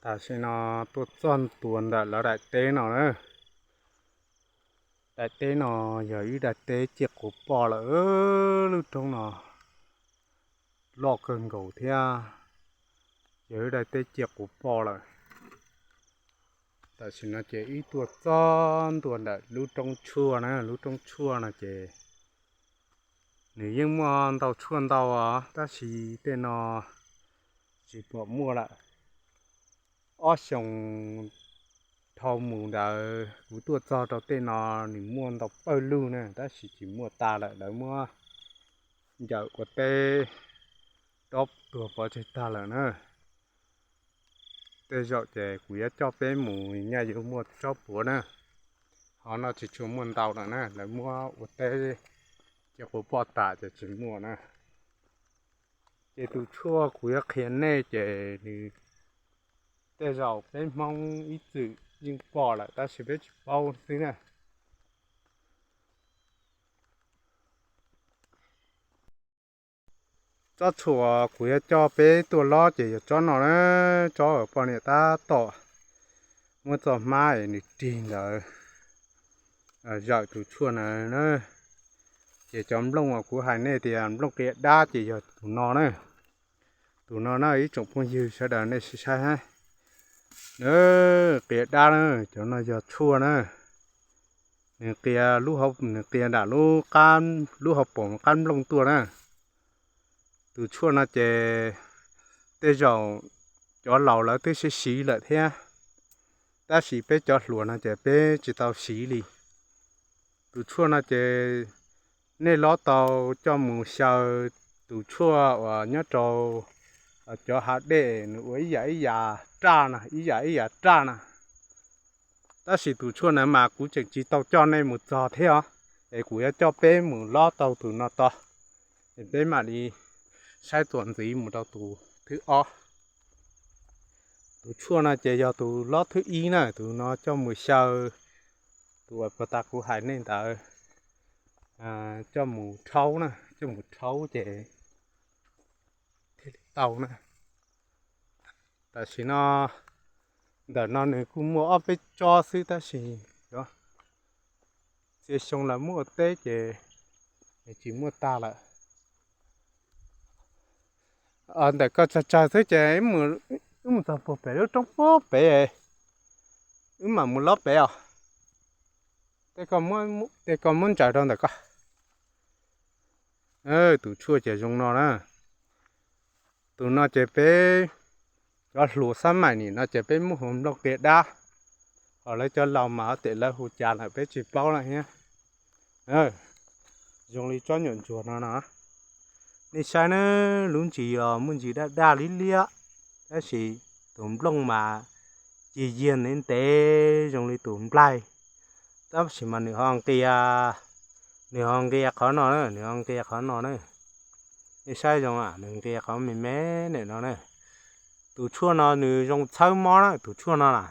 Tam sim no tuaj txog ntua ntawm lawv daim teb no na. Daim teb no yog ib daim teb ciaj quv poj lawm, lub roob no loj kawg nkaus thiab, yog ib daim teb ciaj quv poj lawm. Tam sim no ces wb tuaj txog ntua ntawm lub roob tshuaj na, lub roob tshuaj no ces nws yeej muaj ntau tshuaj ntau os, tab sis tej no tsis pom muaj lawm. Ob xyoos dhau mus ntawd kuv tuaj txog rau tej no nws muaj ntau pawg lug na, tab sis tsis muaj tas lawm, lawv muab ncaws ua teb dob tuag pov tseg tag lawm na. Tej zaum ces kuv yuav coj peb mus nyaj yuav muaj tsob puav na. Hov no tsis tshua muaj ntau lawm na, lawv muab ua teb ces quv poj tas ces tsis muaj na. Ces tus tshuaj kuv yuav qhia nej ces nws tej zaum peb Hmoob ib txwm yeej pom lawm tab sis peb tsis paub xwb na. Tsob tshuaj kuv yuav coj peb tuaj lob ces yog tsob no na, tsob poj niam tab tom muab txoj hmab es nws rig ntawd zawm tus tshuaj na. Ces cov nplooj uas kuv hais nej tias nplooj qia dab ces yog tus no na. Tus no na ib tsoom phooj ywg sawv daws nej sim saib, qia dab na, cov no yog tshuaj na. Nws qia, nws qia nram lub hauv paus qab nplooj tuaj na. Tus tshuaj no ces tej zaum cov laus lawv twb siv siv lawm thiab, tab sis peb cov hluas no ces peb tsis tau siv li. Tus tshuaj no ces nej lob tau coj mus xyaw tus tshuaj uas nyob rau cov hav dej nws ua ib yam ib yam raj no, ib yam ib yam raj no. Tab sis tus tshuaj na mas kuv tseem tsis tau coj nej mus txog thiab os, es kuv yuav coj peb mus lob tau tus no tod, es peb mam li saib txuas ntxiv mus rau tus thib ob. Tus tshuaj no ces yog tus lob thib ib na, tus no coj mus xyaw tus uas puag ta kuv hais nej ntawd, coj mus rhaub na, coj mus rhaub ces thiaj li tau na. Tam sim no ntawm no nws kuj muaj ob peb tsob xwb tab sis txhia xyoo lawv muab ua teb ces tsis muaj tag lawm. Ntawm ko tsawg tsawg xwb ces wb mus txog puag pem lub roob puag pem, wb mam mus lob pem os. Tej ko muab ntsaws rau ntawm ko. Tus tshuaj ces zoo no na. Tus no ces peb cov hluas xab maim nim no ces peb muab hu nplooj qia dab, ho lawv cov laus mas tes lawv hu cas lawm peb tsis paub lawm thiab. Zoo li tsob nyuam ntsuag no no. Nej saib na, lub ntsis os muaj ntsis daj daj liab liab, tab sis tus nplooj mas ci yiag ntev ntev zoo li tus nplaig, tab sis mas nws ho nqia, nws ho nqia qhov no na, nws ho nqia qhov no na. Nej saib zoo, nws nqia qhov me me ntawm no na. Tus tshuaj no nws zoo txhawb mob na, tus tshuaj no na.